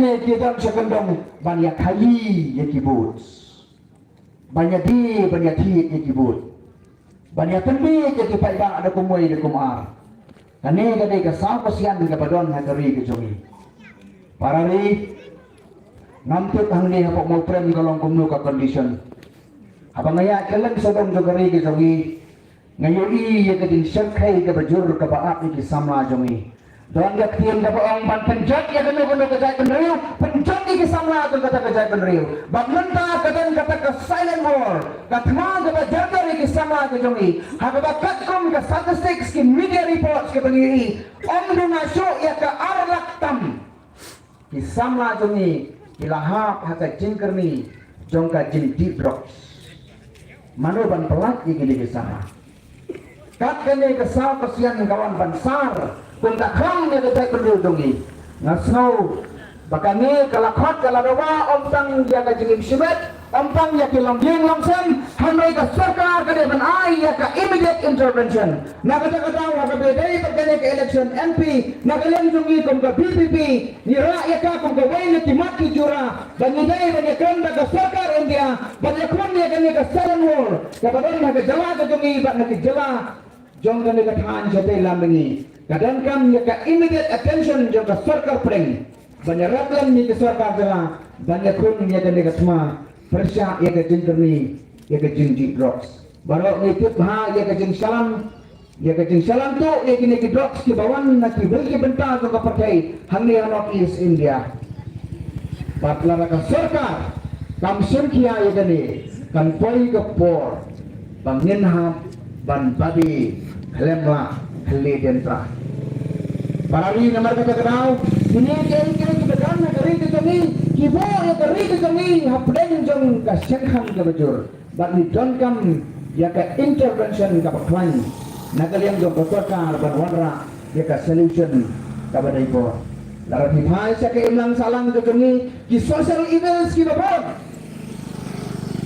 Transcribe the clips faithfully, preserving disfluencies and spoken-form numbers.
ne ki don sha kyndong ban ïa khaïi ïa ki vote. Ban ïa die, ban ïa thied ïa ki vote. Ban ïa pynbeit ïa ki paidbah da kumwei da kumar. Kane ka dei ka saw ka sian kaba don ha ka ri ka jong ngi. Para ri, ngam tip hangne hapoh Mawprem ka long kumno ka condition. Haba nga ïaid kylleng sawdong jong ka ri ka jong ngi, nga ïohi ïa ka jingshyrkhei kaba jur kaba ap ïa ki samla jong ngi. Don ka ktien kaba ong ban pynjot ïa kano kano ka jaitbynriew, pynjot ïa ki samla jong kata ka jaitbynriew. Bad mynta ka don kata ka silent war, ka thma kaba jar jar ïa ki samla ka jong ngi. Ha kaba katkum ka statistics, ki media reports kaba ngi ïohi, ym duna shuh ïa ka ar lak tam ki samla jong ngi ki la hap ha ka jingkyrni jong ka jingdih drugs. Mano ban pyllait ïa kine ki samla? Kat kane ka saw ka sian ka wan ban sar kum ka khang ïa ka jaitbynriew jong ngi. Nga sngew ba kane ka la khot ka la dawa ym tang ïa ka jingim shimet, ym tang ïa ki longïing longsem, hynrei ka sorkar ka dei ban ai ïa ka immediate intervention. Na kata ka daw ha kaba ïadei bad kane ka election M P, na ka liang jong ngi kum ka V P P, ngi rah ïa ka kum kawei na ki mat ki jura ba ngi dei ban ïakren bad ka sorkar India ban ïakhun ïa kane ka silent war kaba don ha ka jylla ka jong ngi bad ha ki jylla jong kane ka thaiñ shatei lam mihngi. Ka donkam ïa ka immediate attention jong ka sorkar pdeng ban ïarap lem ïa ka sorkar jylla ban ïakhun ïa kane ka thma pyrshah ïa ka jingkyrni ïa ka jingdih drugs. Baroh ngi tip bha ïa ka jingshalan, ïa ka jingshalan tuh ïa kine ki drugs kiba wan na kiwei ki bynta jong ka pyrthei hangne ha North East India. Bad lada ka sorkar kam shim khia ïa kane, kan poi ka por ba ngin hap ban babe khlem lah khlem dien tra. Para ri, namar kata ka daw, kine kiei kiei kiba don ha ka ri ka jong ngi ki buh ïa ka ri ka jong ngi hapdeng jong ka shengkhang kaba jur. Bad ngi donkam ïa ka intervention kaba khlaiñ na ka liang jong ka sorkar ban wanrah ïa ka solution kaba dei bor. Lada phi phai sha ka imlang sahlang ka jong ngi, ki social evils kiba bun,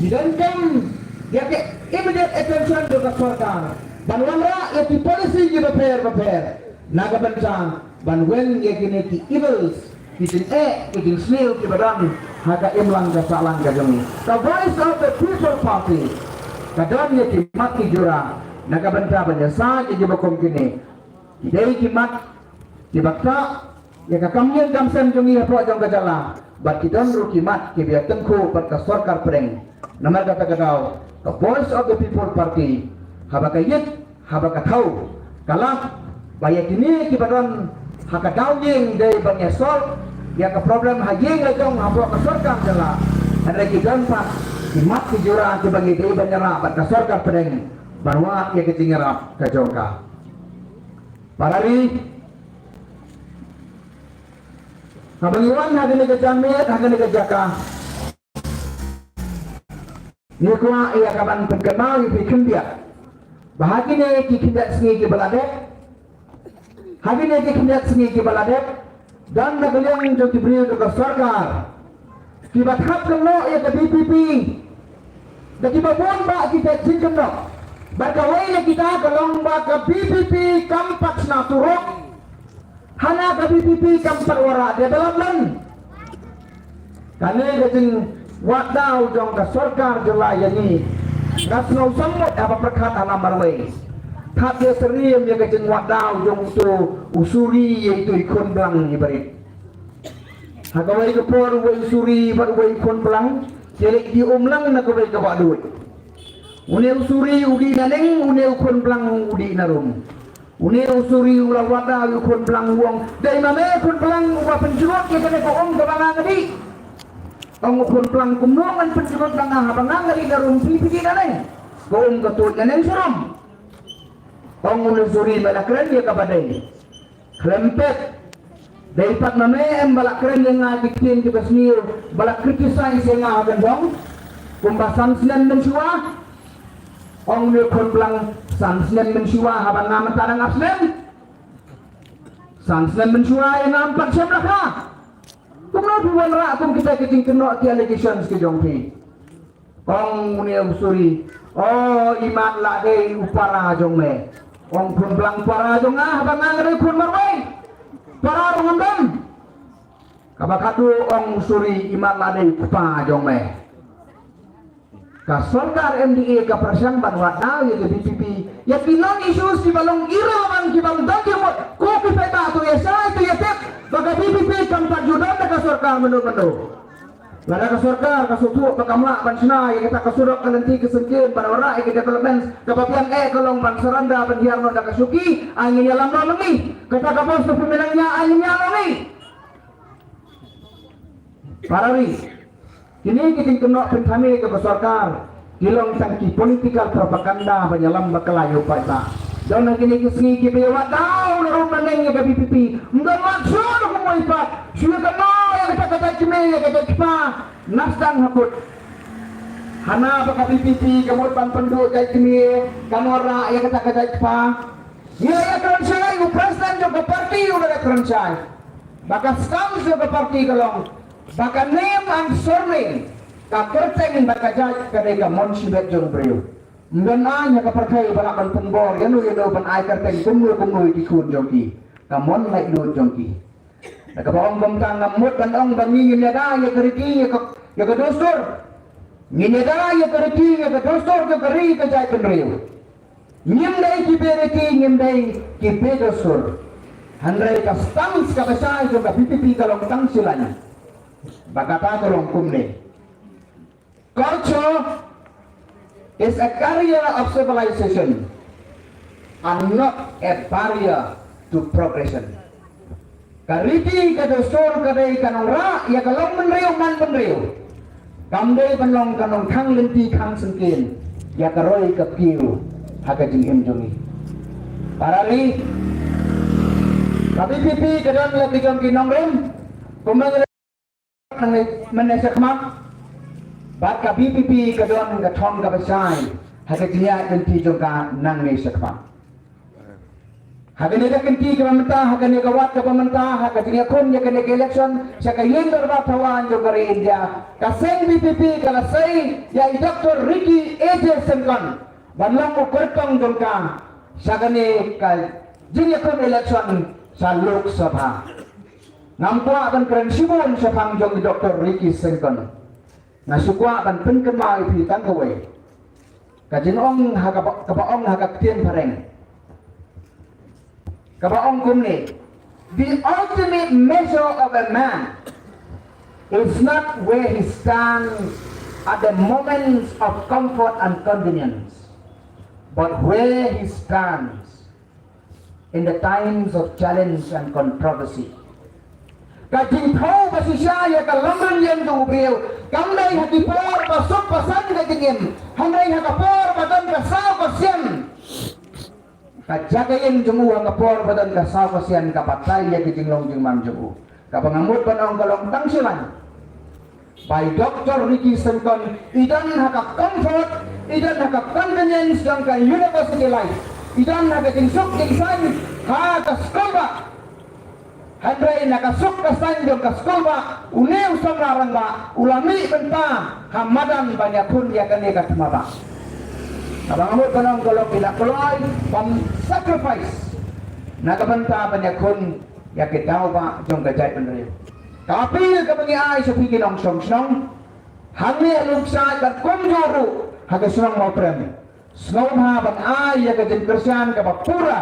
ngi donkam ïa ka immediate attention jong ka sorkar ban wanrah ïa ki policy kiba pher bapher na ka bynta ban wan ïa kine ki evils, ki jingeh, ki jingsniew kiba don ha ka imlang ka sahlang ka jong ngi. Ka Voice of the People Party ka don ïa ki mat ki jura na ka bynta ban ïasaid ïa kiba kum kine. Ki dei ki mat kiba ktah ïa ka kam ïing kam sem jong ngi hapoh jong ka jylla, bad ki don ruh ki mat kiba ïatyngkhuh bad ka sorkar pdeng. Namar kata ka daw, ka Voice of the People Party, haba ka ïit, haba ka thaw, ka lah ba ïa kine kiba don ha ka daw ïing dei ban ïa solve ïa ka problem ha ïing la jong hapoh ka sorkar jylla. Hynrei ki don pat ki mat ki jura kiba ngi dei ban ïarap bad ka sorkar pdeng ban wad ïa ka jingïarap ka jong ka. Para ri, haba ngi wan ha kane ka janmiet, ha kane ka jaka, ngi kwah ïa ka ban pynkynmaw ïa phi khyndiat ba ha kine ki khyndiat sngi kiba la dep, ha kine ki khyndiat sngi kiba la dep, don na ka liang jong ki briew jong ka sorkar kiba thap kynnoh ïa ka V P P da kiba bun bah ki jingkynnoh. Bad kawei na kita ka long ba ka V P P kam pat shna surok, hana ka V P P kam pat wanrah development. Kane ka jingwad daw jong ka sorkar jylla ïa ngi, nga sngew sngewmut haba pyrkhat ha lambar wei. Thad ïa syriem ïa ka jingwad daw jong uto u suri ïa ito i khun blang iba rit. Ha kawei ka por uwei u suri bad uwei u khun blang ki leit die umlang na kawei ka bah duid. Une u suri u dih na neng, une u khun blang u dih na rum. Une u suri u la wad daw ïa u khun blang, u ong, "Dei ma me khun blang uba pynjrut ïa kane ka um kaba nga nga dih?" Ong u khun blang, "Kumno ngan pynjrut ma nga haba nga nga dih na rum, phi phi dih na neng? Ka um ka tuid na neng sharum." Ong une u suri, "Me la kren ïa kaba dei. Khlem pep, dei pat ma me em ba la kren ïa nga ki ktien kiba sniew, ba la criticize ïa nga ha kyndong kumba san snem mynshuwa?" Ong une u khun blang, "San snem mynshuwa haba nga mynta dang ap snem? San snem mynshuwa ïa nga ym pat shem la kha. Kumno phi wanrah kum kita ki jingkynnoh, ki allegations ki jong phi?" Ong une u suri, "O, imat la dei u para jong me." Ong khun blang, "Para jong nga haba nga nga dei khun marwei? Para ruh ngam don." Kaba khadduh ong suri imat lade kpa jong me. Ka sorkar M D A ka pyrshang ban wad daw ïa ka B P P. Ïa ki long issues kiba long ira ban kiba long dang jemot. Ko ki peta tu ïa sai tu ïa tip. Ba ka B P P kam pat ju don da ka sorkar mynno mynno. Lada ka sorkar ka shu thuh ba kam lah ban shna ïa kata ka surok ka lynti ka syngkien ban wanrah ïa ka development kaba biang eh ka long ban surrender ban hiar noh da ka shuki. Ai ngin ïalam noh mynni. Kata ka bos ka pynmynang ïa ai ngin ïalam mynni. Para ri, kine ki jingkynnoh pynthame jong ka sorkar ki long tang ki political propaganda ba ïalam bakla ïa u paidbah. Don ha kine ki sngi kiba ïa wad daw na ruh na neng ïa ka B P P. Ym don wat shuh na kumwei pat. Shu ïa kynnoh ïa kata ka jait kmie ïa ka jait kpa. Nastang ha kut. Hana ba ka B P P ka mut ban pynduh jait kmie, ka wanrah ïa kata ka jait kpa. Ïa, ïa kren shai, u president jong ka party u la kren shai. Ba ka stance jong ka party ka long ba ka name and surname, ka kyrteng bad ka jait ka dei ka mon shibit jong u briew. Ym don aiñ ha ka pyrthei ba lah ban pynbor ïa no ïa no ban ai kyrteng kumno kumno ïa ki khun jong ki. Ka mon laitluid jong ki. Da kaba ong kumta ngam mut ban ong ba ngi ngin ïada ïa ka riti ïa ka, ïa ka dustur. Ngin ïada ïa ka riti ïa ka dustur jong ka ri ka jaitbynriew. Ngim dei ki beriti, ngim dei ki bedustur. Hynrei ka stance kaba shai jong ka B P P ka long tang shi lain. Ba kata ka long kumne. Culture is a carrier of civilization and not a barrier to progression. Ka riti ka dustur ka dei ka nongrah ïa ka long bynriew man bynriew. Kam dei ban long ka nongkhang lynti khang syngkien ïa ka roi ka kiew ha ka jingim jong ngi. Para ri, ka B P P ka don la ki jong ki nongrim kumba ngi mynne shakhmat. Bad ka B P P ka don ka thong kaba shai ha ka jingïaid lynti jong ka nangne shakhmat. Ha kane ka kynti kaba mynta, ha kane ka wat kaba mynta, ha ka jingïakhun ïa kane ka election sha ka ïing dorbar thawaiñ jong ka ri India, ka seng B P P ka la sei ïa i Doctor Ricky A J Syngkon ban long u kyrtong jong ka sha kane ka jingïakhun election sha Lok Sabha. Ngam kwah ban kren shibun shaphang jong i Doctor Ricky Syngkon. Nga shu kwah ban pynkynmaw ïa phi tang kawei. Ka jingong ha kaba, kaba ong ha ka ktien phareng. Kaba ong kumne, the ultimate measure of a man is not where he stands at the moments of comfort and convenience, but where he stands in the times of challenge and controversy. Ka jingthaw ba shisha ïa ka lamrim ïeng jong u briew kam dei ha ki por ba suk ba saiñ ka jingim, hynrei ha ka por ba don ka saw ka sian. Ka jaka ïeng jong u ha ka por ba don ka saw ka sian ka batai ïa ka jinglong jingman jong u. Kaba nga mut ban ong ka long tang shi lain. Ba i Doctor Ricky Syngkon i don ha ka comfort, i don ha ka convenience jong ka university life, i don ha ka jingsuk jingsaiñ ha ka skulbah. Hynrei na ka suk ka saiñ jong ka skulbah une u samla rangbah u la mih bynta ha madan ban ïakhun ïa kane ka thma bah. Kaba nga mut ban ong ka long i la kloi ban sacrifice na ka bynta ban ïakhun ïa ka daw bah jong ka jaitbynriew. Ka appeal kaba ngi ai sha phi ki nongshong shnong hangne ha Lumshyiap bad kumjuh ruh ha ka shnong Mawprem, sngewbha ban ai ïa ka jingkyrshan kaba pura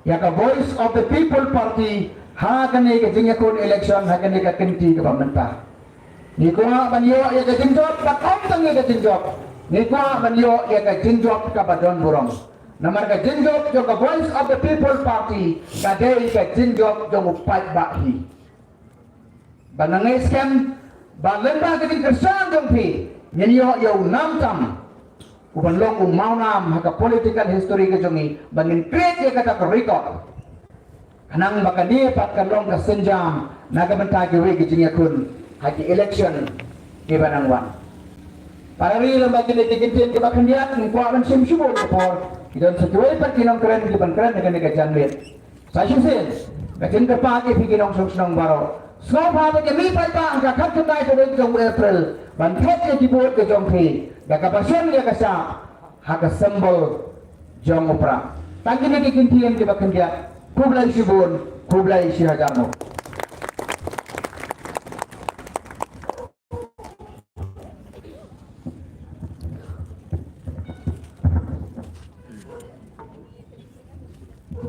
ïa ka Voice of the People Party ha kane ka jingïakhun election ha kane ka kynti kaba mynta. Ngi kwah ban ïoh ïa ka jingjop, bad ym tang ïa ka jingjop, ngi kwah ban ïoh ïa ka jingjop kaba don burom. Namar ka jingjop jong ka Voice of the People Party ka dei ka jingjop jong u paidbah hi. Ba nga ngeit skhem ba lyngba ka jingkyrshan jong phi ngin ïoh ïa u nam tam u ban long u mawnam ha ka political history ka jong ngi, ba ngin create ïa kata ka record. Khnang ba kane pat kan long ka sienjam na ka bynta kiwei ki jingïakhun ha ki election kiba nang wan. Para ri, lem bad kine ki kyntien kiba khyndiat, ngim kwah ban shim shibun ka por. Ki don sa kiwei pat ki nongkren kiban kren ha kane ka janmiet. Sa shisien, ka jingkyrpad ïa phi ki nongshong shnong baroh, sngewbha ba ïa mih paidbah ha ka khatkhyndai tarik jong u April ban thep ïa ki vote ka jong phi da kaba shon ïa ka shap ha ka symbol jong u prah. Tang kine ki kyntien kiba khyndiat. Khublei shibun, khublei shihajar nguh.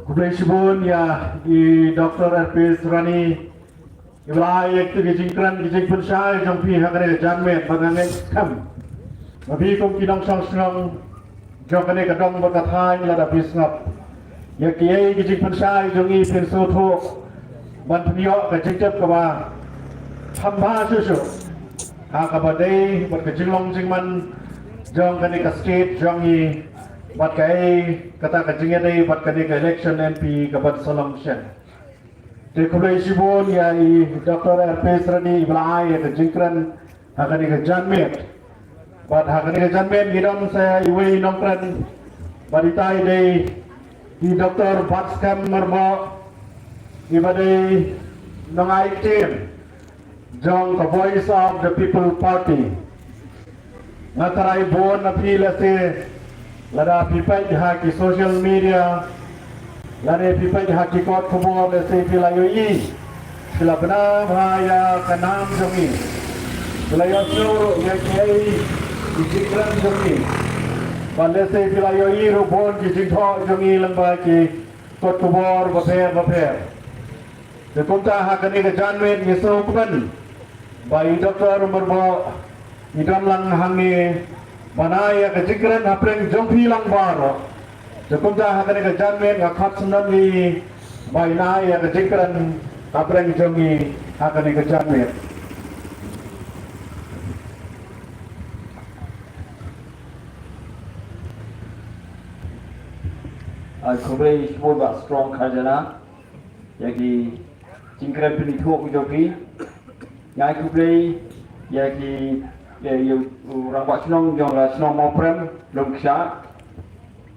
Khublei shibun ïa i Doctor Erpis Rani, iba la ai ïa ki jingkren ki jingpynshai jong phi ha kane ka janmiet, bad nga ngeit skhem ba phi kum ki nongshong shnong jong kane ka dong bad ka thaiñ, lada phi sngap ïa kiei ki jingpynshai jong i, phin sngewthuh ban pynïoh ka jingtip kaba kham bha shuh shuh ha kaba dei bad ka jinglong jingman jong kane ka state jong i, bad kaei kata ka jingïadei bad kane ka election M P kaban sa long shen. Te khublei shibun ïa i Doctor Erpis Rani, iba la ai ïa ka jingkren ha kane ka janmiet. Bad ha kane ka janmiet ngi don sa iwei i nongkren, bad itai i dei i Doctor Batskhem Myrboh, iba dei nongai ktien jong ka Voice of the People Party. Nga tharai bun na phi lehse lada phi peit ha ki social media, lane phi peit ha ki kot khubor, lehse phi la ïohi, phi la bna bha ïa ka nam jong i, phi la ïohsngew ruh ïa kiei ki jingkren jong i, bad lehse phi la ïohi ruh bun ki jingthoh jong i lyngba ki kot khubor bapher bapher. Te kumta ha kane ka janmiet ngi sngewkmen ba i Doctor Myrboh i don lang hangne ban ai ïa ka jingkren hapdeng jong phi lang baroh. Te kumta ha kane ka janmiet nga khot syndon ïa i ba in ai ïa ka jingkren hapdeng jong ngi ha kane ka janmiet. Ai khublei shibun Bah Strong Kharjana ïa ki jingkren pynithuh jong phi. Nga ai khublei ïa ki, ïa, ïa u rangbah shnong jong la shnong Mawprem Lum Kshah,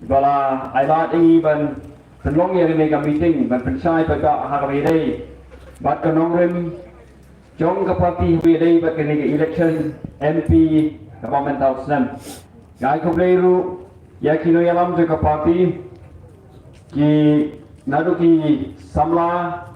ba la ai lad ïa ngi ban pynlong ïa kane ka meeting ban pynshai paidbah ha kaba ïadei bad ka nongrim jong ka party kaba ïadei bad kane ka election M P kaba mynta u snem. Nga ai khublei ruh ïa ki nongïalam jong ka party, ki naduh ki samla,